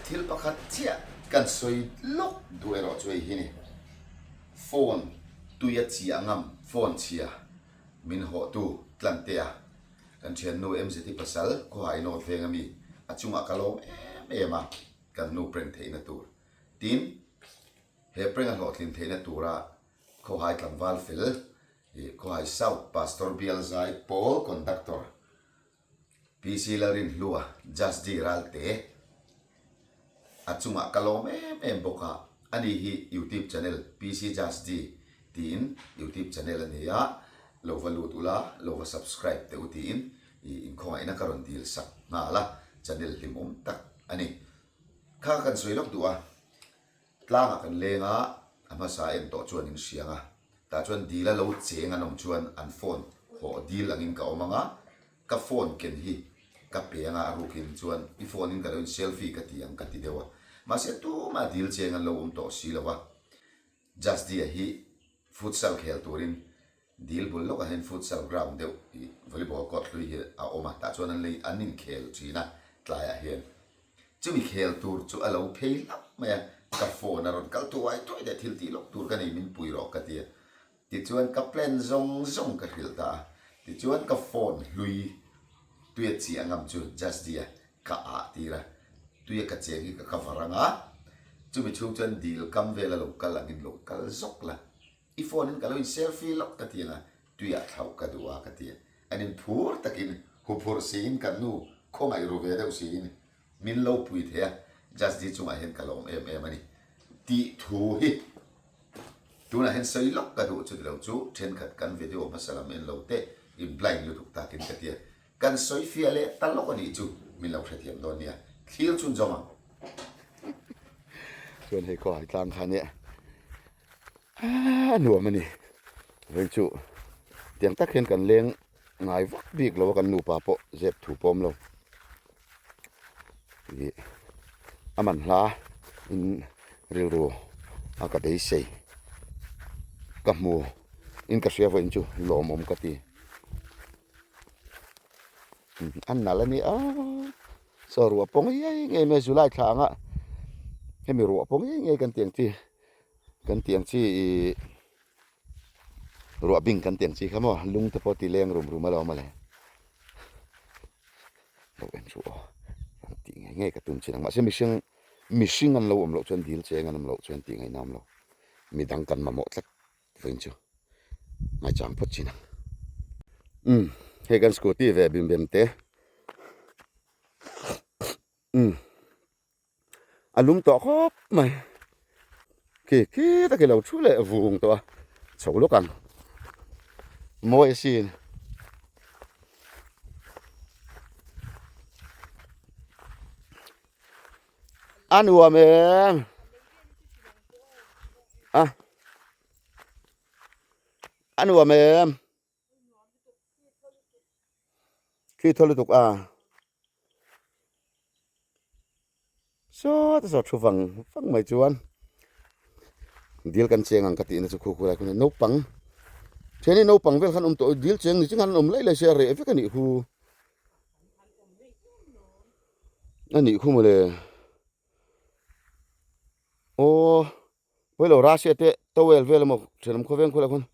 Thil pakhat chiah kan sawi lawk duh erawh chu hei hi ni. Phone tuia chiah ngam phone chhia min hawhtu Tlantea kan thiannu MZT pasal khawhai nawt veng ami a chungah ka lawm em em a kan nu prank theihna tur. Tin, he prank a hlawhtlin theihna tura khawhai tlangval fel ih khawhai South Pastor Bial Zai Pawl Conductor PC Lalrinhlua, Jasdi Ralte, a chungah ka lawm em em bawk a, ani hi YouTube channel PC Jasdi tiin YouTube channel a nei a, lo va lut ula, lo va subscribe teh u tiin ih inkhawngaihna ka rawn dil sak nghal a, channel hlimawm tak a ni. Kha kan sawi lawk duh a, Tlangah kan leng a, a hmasa en tawh chuan in hriang a, tah chuan dil a lo cheng an awm chuan an phone hawh dil angin ka awm ang a, ka phone ken hi ka pe ang a, a rukin chuan i phone in ka lo in selfie ka ti ang ka ti deuh a, mahse tumah dil cheng an lo awm tawh si lo a, Jasdia hi futsal khel turin Dil bul lawkah hian futsal ground deuh ih volleyball court hlui hi a awm a, tah chuan an lei an inkhel thin a tlaiah hian. Chumi khel tur chu a lo phei hlauh mai a, ka phone a rawn kal tuai tuai leh thil tih lawk tur ka nei min pui rawh ka ti a. Tichuan ka plan zawng zawng ka hrilh ta a, tichuan ka phone hlui tuia chiah ngam chu Jasdi-a ka ah tir a, tuia ka cheng hi ka cover ang a, chumi chhung chuan dil kam vela lo kal angin lo kal zawk la. I phone in ka lo in selfie lawk ka ti ang a, tuiah thlauh ka duh a ka ti a. An in phur takin huphurh siin kan nu khawngaih ru ve deuh siin min lo pui thei a, Jasdi chungah hian ka lawm em em a ni tih thu hi tunah hian sawi lawk ka duh chuti lo chu thenkhat kan video hmasa lam en lo te in blind lutuk takin ka ti a, kan sawi fiah leh ta lawk a nih chu min lo hrethiam dawn nia, thlir chhun zawm ang. Chuan hei khawhai tlang kha nia. A nuam a ni hei chu tiang tak hian kan leng ngai vak bik lo a kan nupa pawh zep thu pawm lo ih a man hla in rilru a ka beisei ka hmu in ka hria vawiin chu lawmawm ka ti a nalh a ni a saw ruah pawng ngei ngei mai July thla anga hemi ruah pawng ngei ngei kan tih ang chi. Kan tih ang chi ih ruah bing kan tih ang chi kha maw lung te pawh ti leng rum rum alawm a le lo en ru aw an tih ngei ngei ka tum chin ang mahse mihring mihring an lo awm loh chuan dil cheng an awm loh chuan tih ngaihna awm lo midang kan mamawh tlat vawiin chu ngaichang phawt chin ang umm hei kan scooty ve bim bem te umm. A lum tawh khawp mai khi khi tak hi lo thu leh vung tawh a chho lawk ang mawi asin a nuam em a a nuam em khi thaw lutuk a. Sawta saw thu vang vang mai chuan dil kan cheng ang ka tihna chu khu khu lai khuan naupang then hi naupang vel khan awm tawh dil cheng ni chu khan an awm laih laih se a reh vek a nih khu a nih khu mawle aw. Pawilo Russia te towel vel emaw thenawm khawveng khawlai khawn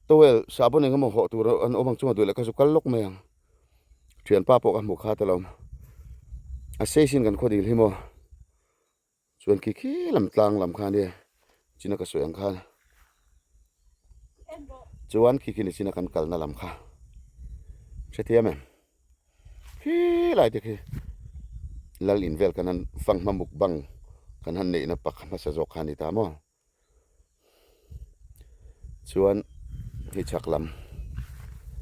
towel sahbawn eng emaw hawh tur an awm ang chunga duh leh kha chu kal lawk mai ang thianpa pawh ka hmu kha ta lo a sei sin kan khaw dil hi maw chuan khi khi lam tlang lam kha ania china ka sawi ang khan chuan khi khi ni china kan kalna lam kha hrethiam em. Khi lai te khi lal in vel kan han fanghma mukbang kan han neihna pakhat hmasa zawk kha a ni ta maw chuan hei chhak lam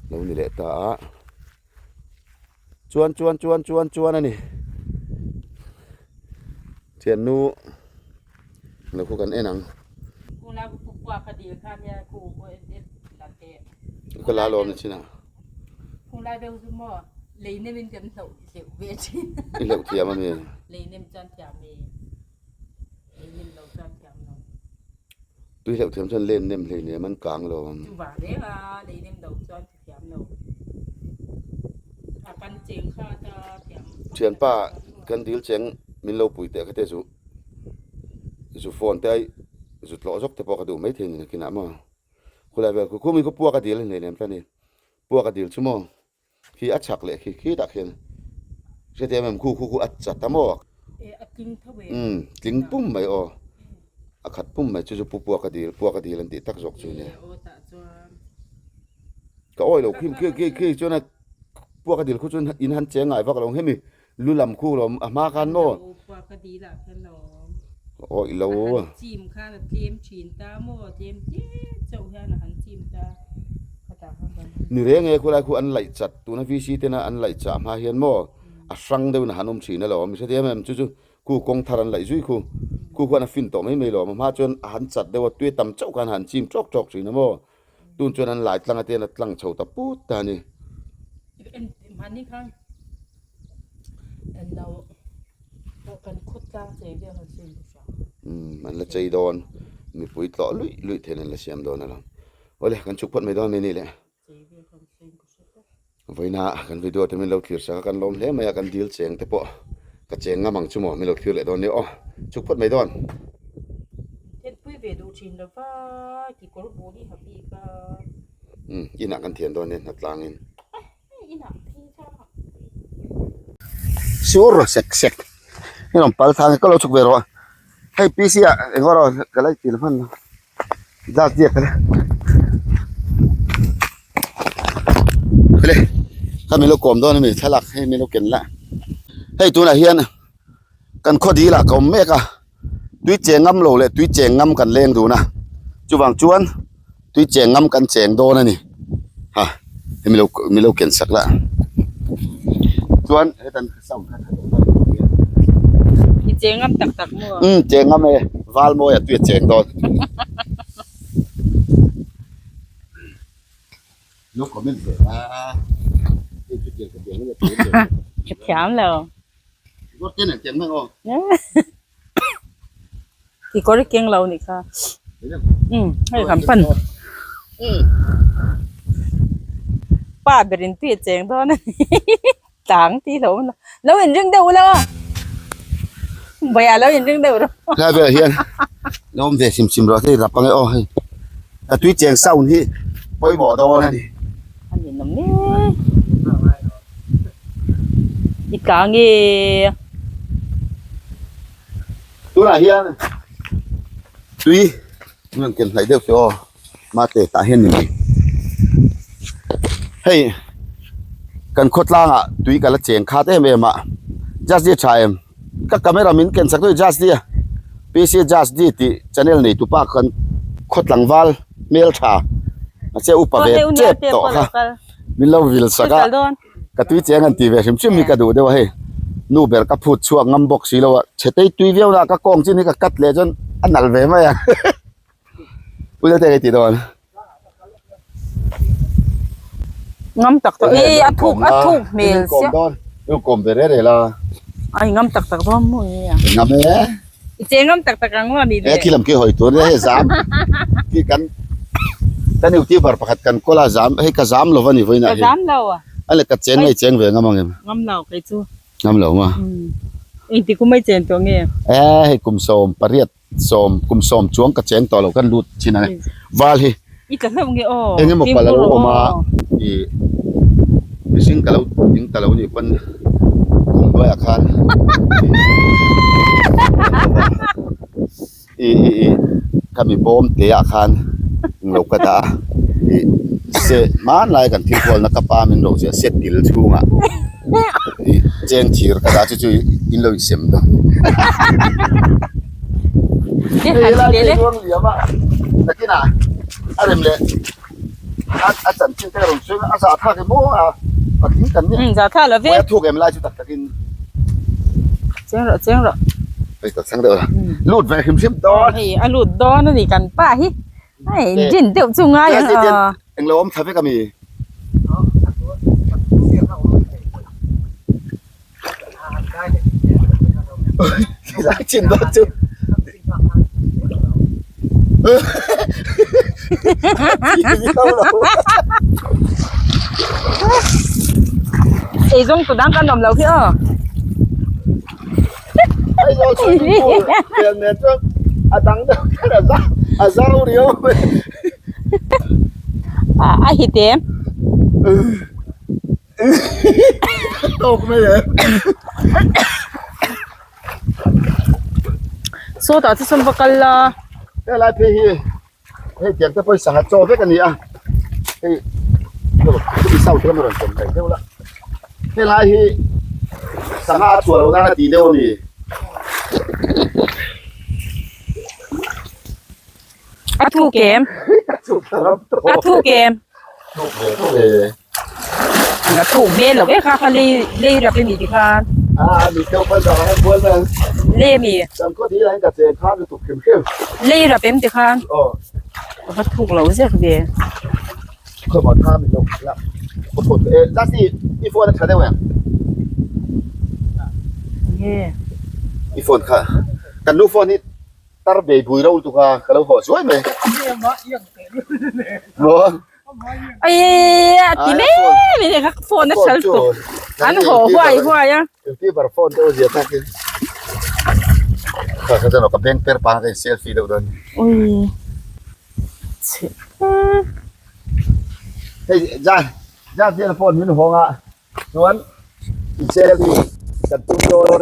lo ni leh ta a chuan chuan chuan chuan chuan a ni thiannu lo khu kan en ang. Ka la lawm ni chin a. Khung lai deuh chu maw lei nem in kan hlauh hleuh ve thin. I hleuh thiam a mi? Lei nem chuan thiam e. Lei nem lo chuan thiam lo. Tui hleuh thiam chuan len nem hlei nem an kang lo. Chu vang reng a lei nem lo chuan thiam lo. A kan cheng kha ta thiam. Thianpa kan dil cheng. min lo pui teh kha te zu zu phone te ai zu tlawh zawk te pawh ka duh maithei ni nakinah maw khulai vel khu khumi khu puak a dil a ni lem ta ni puak a dil chu maw khi a chhak leh khi khitah khian hriat em em khu khu khu a chat a maw umm tling pum mai aw a khat pum mai chu chu pu puak a dil puak a dil an tih tak zawk chu nia ka awih lo khi khi khi khi chuan a puak a dil khu chuan in han cheng ngai vak lo ang hemi lu lam khu lo a hma khan maw awih lo ni reng e khulai khu an laih chat tuna VC tena an laih chah hma hian maw a hrang deuhin a han awm thin alawm i hrethiam em chu chu khu kawng thar an laih zui khu khu khuan a fin tawh mai mai lo a hma chuan a han chat deuh a tui tam chauh khan a han chim tawk tawk thin a maw tun chuan an lai tlang atan a tlang chho ta put ta a ni. Umm an la chei dawn mipui tlawh luih luih thein an la siam dawn alawm awle kan chhuk phawt mai dawn mai ni le vawiina kan video te min lo thlir sak a kan lawm hle mai a kan dil cheng te pawh ka cheng ngam ang chu maw min lo thlir leh dawn nia aw chhuk phawt mai dawn. Umm inah kan thian dawn nia hnatlangin. Sur sek sek hei rawn pal thang ka lo chhuk ve rawh a hei PC ah eng rawh ka la til hman lo zat diak ka la le kha min lo kawm dawn a mi thlalak hei min lo ken la hei tunah hian kan khaw dil ah ka awm mek a tui cheng ngam lo leh tui cheng ngam kan leng dun a chuvang chuan. Tui cheng ngam kan cheng dawn a ni ha hei milo milo ken sak la chuan hetan sound kha tha deuh dawn I cheng ngam tak tak maw? Umm cheng ngam e val mawi a tui a cheng dawn lo comment ve la hei chu tiang ka tiang a Ka thiam lo. Kawr te nen tiang mai aw. I kawr i keng lo nih kha. Umm hei kan pan. Pa berin tui a cheng dawn a ni tlang tih lo awm lo. Lo inring deuh ula aw. Bawihah lo inring deuh rawh. Helai velah hian lo awm ve hrim hrim rawh hei rap ange aw hei. Ka tui cheng sound hi pawimawh dawn a ni. A ninawm mek. I tlang e. Tunah hian tui rawn ken hnaih deuh teh aw mate tah hian ni mai hei kan khawtlangah tui ka la cheng khat em em a just di tha em ka camera min ken chak deuh just di a pc just di tih channel nei tupa kan khawtlangval hmel tha mahse upa ve tep tawh kha min lo vil sak a. Ka tui cheng an ti ve hrim hrim hi ka duh deuh a hei nu ber ka phut chhuak ngam bawk si lo a chhe tei tui viau na ka kawng chin hi ka cut leh chuan a nalh ve mai a pu te ka ti dawn Ngam tak tak e a thuk a thuk hmel sia nu kawm ve re re la ai ngam tak tak dawn maw nge a ngam e i che ngam tak tak ang maw ni le e khi lam khi hawi tur hei zam khi kan kan youtuber pakhat kan kawl a zam hei ka zam lo va ni vawiinah ka zam lo a A le ka chen mai cheng ve ngam ang em? Ngam lo kei chu. Ngam lo ma? Engti kum mai chen tawh nge? E hei kum 18 sawm kum sawm chuang ka cheng tawh lo kan lut chin ang e. Val hi. I tla hlauh nge aw. Eng emaw pal a lo awm a i mihring ka lo ding ta lo nih pawn kum hnuaiah khan I i i khami bawm te ah khan englo ka dah a ih se hmanlai kan thil hualna ka pa min ro chiah se til chhungah ih cheng thir ka dah chu chu in lo insem dawn hei lai te ruang liam a nakinah a rem leh a a chanchin te ka rawn sawi a zah thlak emaw a patling kan nia a thuk em lai chu tak takin. Cheng rawh cheng rawh. Hei ka chang deuh a. Lut ve hrim hrim dawn. Hei a lut dawn a ni kan pa hi. Hei din deuh chu ngai ang. Eng lo awm thla vek a mi. Lai chin dawn chu. Ei zawng tu dang kan awm lo khi aw. Aizawl swimming pool pian nen chuan a dang deuh kher a zau a zau riau mai. A hit em? Tawk mai em? Sawtah chu sawn va kal la. Helai phei hi hei tiang te pawh hi sangha chaw vek a ni a hei hemi south lam a rawn chawm daih deuh la helai hi sangha a chhuah loh nan a tih deuh a ni. A thuk em? A thuk em? Thuk ve thuk ve. A thuk ve lo e kha kha lei lei rap emi ti khan. A mi deuh pawh zah ang bual mai ang. Lei mi. Kan khaw dil ah hian ka cheng khan lutuk hrim hrim. Lei rap em ti khan. Aw. A va thuk lo zek ve. Khaw maw tha min lo la. Ka phone e Justy i phone a tha deuh em? Nge. I phone kha kan nu phone hi Tar bei bui ro lutuk a, ka lo haw zuai mai. Maw? Ai a ti mai mai ne ka phone a sal tuk. An haw huai huai a. Youtuber phone te zia takin. Ka ka chano ka bank per pa ka selfie deuh dawn. Ui. Chhe. Hei jan jan hian phone min hawng a. Chuan selfie kan tum dawn.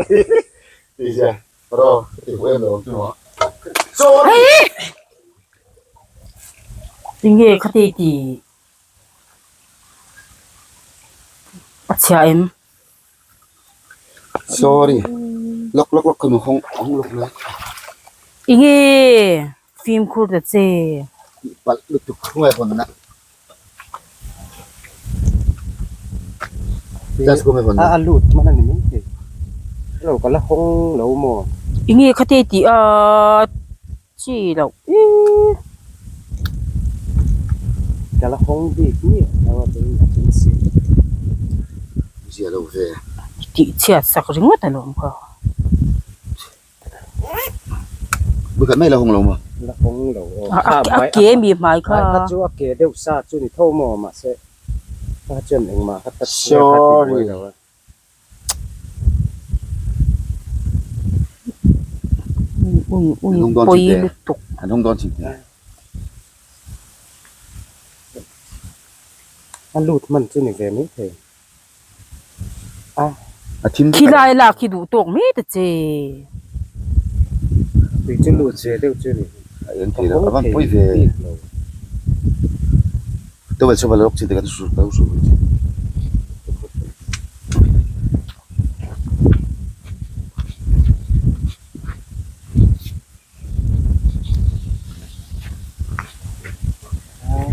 Ti zia. Ro, ti hu em lo chu maw. Sorry. Tinge khati ti a chhia em? Sorry. Lok lok lok khanu hong hong lok lai. Inge fimkhur ta che. Palh lutuk ngai hawn na. A lut hman a ni mai thei. Hello ka la hawng lo maw? Enge khate tih a chi loh ee. Ka la hawng bik miah lo a tun a chun si. Zia lo ve. Tih chhiat sak ringawt alawm kha. Bukhat mai la hawng lo maw? La hawng lo aw. A ke mi hmai kha. Hmai kha chu a ke deuh sa chu ni tho maw mahse kha chuan engmah kha ta chhia kha ti buai lo a. Ui ui pawi lutuk. An hawng dawn chin teh. A lut hman chu ni ve mai thei. Khi lai lak hi duh tawk mai ta che. Tui chu lut ve deuh chu ni. A eng thei lo, a van pawi ve. Towel chhuah lawk chin te kan su ka su chi.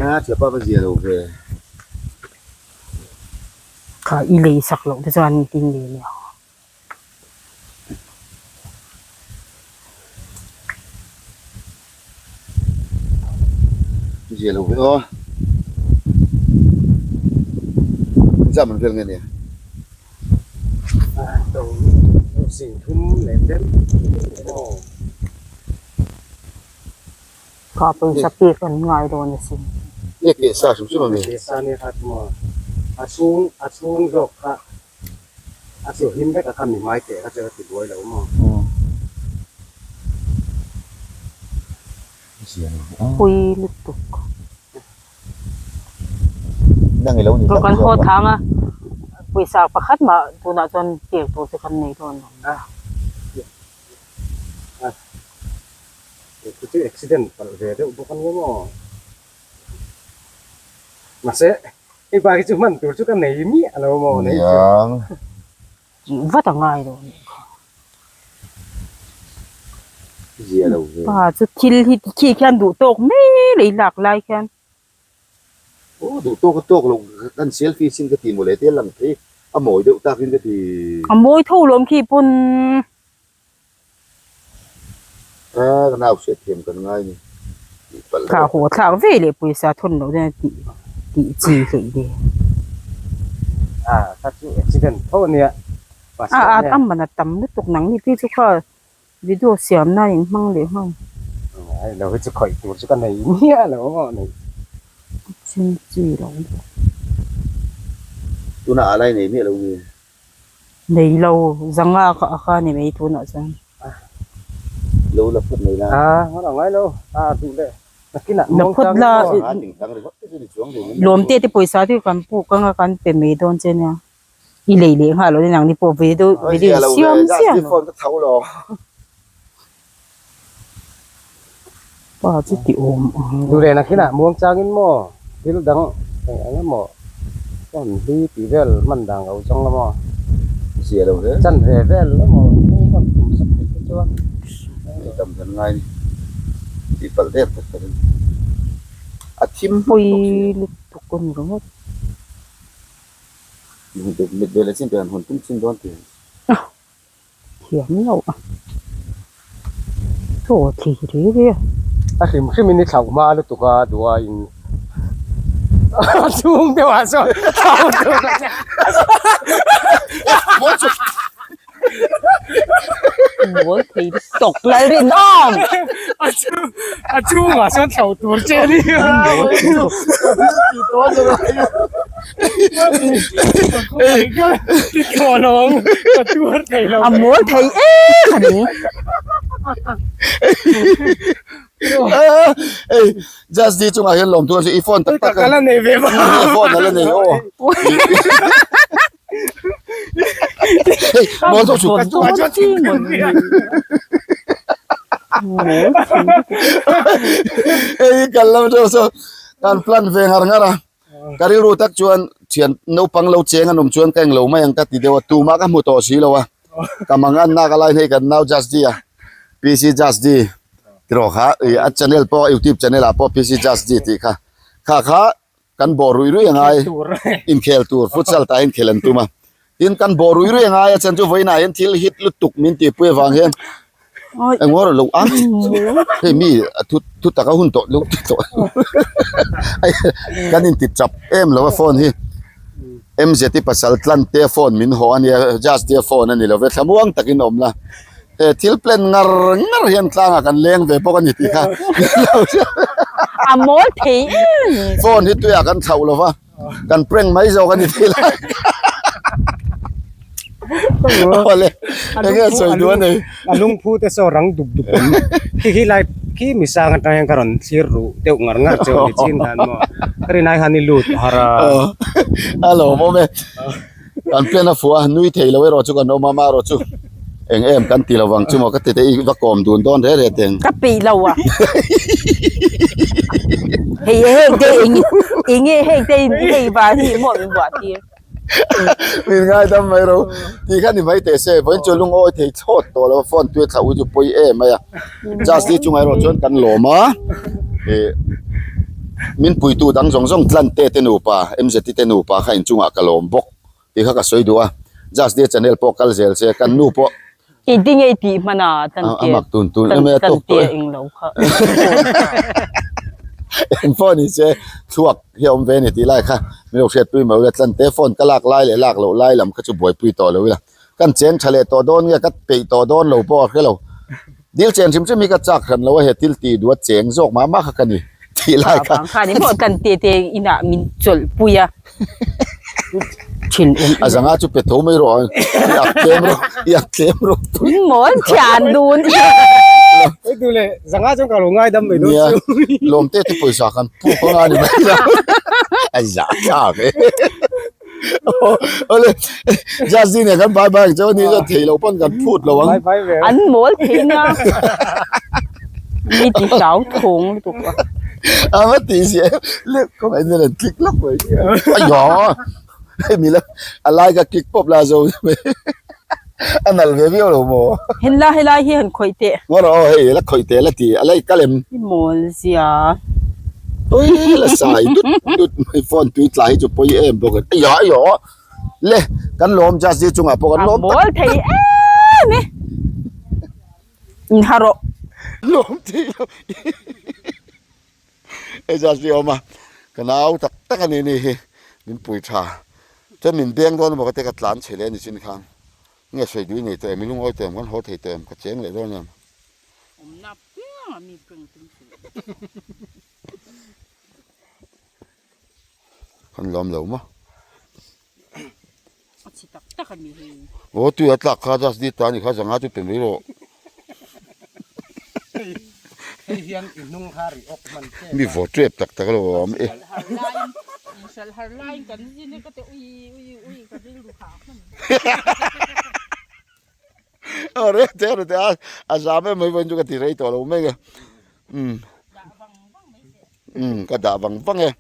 A thiapa va zia lo ve. Kha i lei sak loh te chuan tin ve nia. Zia lo ve aw. Zah man vel nge nia. Kha pawisa pek an ngai dawn asin. Nge keh sa hrim hrim a mi? Keh sa nia kha chu maw? A chhung a chhung zawk kha a chu hlim vek a kha mi hmai keh kha chu a ti buai lo maw? Pui lutuk. Nang i lo ni tak kan haw thang a pawisa pakhat mah tunah chuan pek tur chu kan nei dawn lo. Chu chu accident palh ve deuh bawk a nia maw? Mahse, hei bak hi chu hman tur chu ka nei miah lo maw nei chu. Niang. Tih vat a ngai lo nih kha. Zia lo ve. Pa chu thil hi khi khian duh tawk mai lei lak lai khian. Aw duh tawk a tawk lo kan selfie sin ka ti mawle te lang phei a mawi deuh takin ka ti. A mawi tho lawm khi pawn. A ka nau hriat thiam kan ngai ni tih palh Thla haw thlak ve leh pawisa thawn loh dawn a tih tih chi hleih ve. A kha chu accident tho a nia. A a tam man a tam lutuk nang ni phei chu kha video siam nan in hmang leh nghal. Ai lo hi chu khawih tur chu ka nei miah lo maw nei. Chin chi lo. Tunah a lai nei miah lo nge. Nei lo zanga kha a kha ni mai tunah chuan. Lo la phut mai la. A ngar a ngai lo a duh leh nakinah La phut la Lawm te te pawisa te kan puk anga kan pe mai dawn che nia i lei leh nghal lo nang ni pawh video video siam siam pa chu ti awm ang. Duh leh nakinah muang changin maw thil dang eng eng emaw chuan hlui tih vel hman dan lo zawng la maw Zia lo hle. Chan ve vel emaw rawn tum sak theih te chuan. Hei tam kan ngai ni. Tih palh der tak tak a ni. A thim hmawk bawk si. Pawi lutuk a ni ringawt. Mit ve leh chin te han hawn tum chin dawn tih. Thiam lo a. Chaw thei ri ri a. A hrim hrim in i thlauh hma lutuk a duh a in a chhung deuh ah sawn thlauh tuk a che. Mawl thei tawk lal rinawm. A chhung ah sawn thlauh tur che a ni. A mawl thei em a ni. Ei Just D chungah hian lawm tur a i phone tak tak a la nei ve i phone a la nei aw hei mawl zawk chu hei kal lam chu saw kan plan ve ngar ngar a. Ka rilru tak chuan thian naupang lo cheng an awm chuan ka englo mai ang ka ti deuh a, tumah ka hmu tawh si lo a, ka mangan nak a lai hei kan nau Just D a, PC Just D tiraw kha ih a channel pawh youtube channel ah pawh PC Just D tih kha, kha kha kan bawh ruih ruih a ngai inkhel tur futsal tah hian inkhel an tum a, tin kan bawh ruih ruih a ngai a chhan chu vawiinah hian thil hit lutuk min tihpui avang hian Engmaw rawh lo ang hei mi thu thu taka hun tawh lo ti tawh kan inti chap em lo a phone hi MZ pasal tlan te phone min haw a nia just te phone a ni lo ve thlamuang takin awm la he thil plan ngar ngar hian tlangah kan leng ve bawk a ni tih kha a mawl thei em phone hi tuiah kan thlauh lo va. Kan prank mai zawk a ni thei lai. Awle, enge sawi duh a nei. A lungphu te saw rang dup dup awm. Khi khi lai khi misang atang hian ka rawn thlir ruh deuh ngar ngar cheu ni chin han maw. Ka rin ai han i lut har a. A lawm awm e. Kan plan a fuh a, nui thei lo erawh chu kan awm a, amaherawh chu eng em kan ti lovang chu maw ka ti te i va kawm dun dawn reh reh teng. Ka peih lo a. Hei heng te eng enge heng te hei van hi maw min buah tir. Min ngaidam mai ro. Ti kha ni mai teh se, vawiin chu lungawi thei thlawt tawh lo a, phone tui a thlauh hi chu pawi em mai a. Just ni chungah erawh chuan kan lawm a, ih min puitu dang zawng zawng Tlante te nupa, MZT te nupa kha inchungah ka lawm bawk tih kha ka sawi duh a, Just ni channel pawh kal zel se kan nu pawh Kei ti ngei tih hman a Tlante a mak tun tun em a tawk tawh e. Tlante englo kha. Eng pawh ni se thluak hi a awm ve a ni tih lai kha min lo hriatpui mai ula Tlante phone ka lak lai leh lak loh lai lam kha chu buaipui tawh lo ila. Kan chen tha leh tawh dawn nge ka peih tawh dawn lo pawh a hre lo. Dil chen hrim hrim hi ka chak hran lo a he thil tih duh a cheng zawk mah mah kha ka ni tih lai kha. Vang khan emaw kan te te inah min chawlh pui a thin awm. A zanga chu pe tho mai rawh a i ak tlem rawh i ak tlem rawh. Mawl thian dun. Hei tu le zanga chuan ka lo ngaidam mai dawn chu. Lawm te te pawisa kan puk anga ni mai lo. A zahthlak e. Ole Jazzy nen kan bye bye chu ni chuan thei lo pawn kan phut lo ang. An mawl thei nia. Mi ti hlau thawng lutuk a. A va ti si em. Le kawng en hian an click lawk mai. Aiyo. Hei mi la a lai ka click pawp la zo mai. A nal ve viau lo maw. Henla helai hi han khawih teh. Ngaw rawh aw hei la khawih teh la ti a lai kal em. I mawl zia. Ui la sai dut dut mai phone tui tla hi chu pawi em bawk a ni. Aiyo aiyo le kan lawm just ni chungah pawh kan lawm tak. A mawl thei em e. In ha rawh. Lawm thei lo. Hei just ni awm a ka nau tak tak a ni ni hi min pui tha chuan min beng dawn emaw ka tia ka tlan chhe leh a ni chin khan nge sawi duh i nei tawh em i lungawi tawh em kan haw thei tawh em ka cheng leh dawn em. Awmna piang a mi peng tum suh. Kan lawm lo maw? A chhi tak tak a ni hei. Aw tui a tlak kha just ni ta ni kha zanga chu pe mai rawh. Hei hian i hnung kha ri awk hman che. Mi vaw tep tak tak lo awm e. Inhralh har laiin kan zin e ka ti ui ui ui ka rilru hah hman. Aw reh te reh te a a zam em mai vawiin chu ka ti rei tawh lo mai a. Umm. Umm ka dah vang vang e.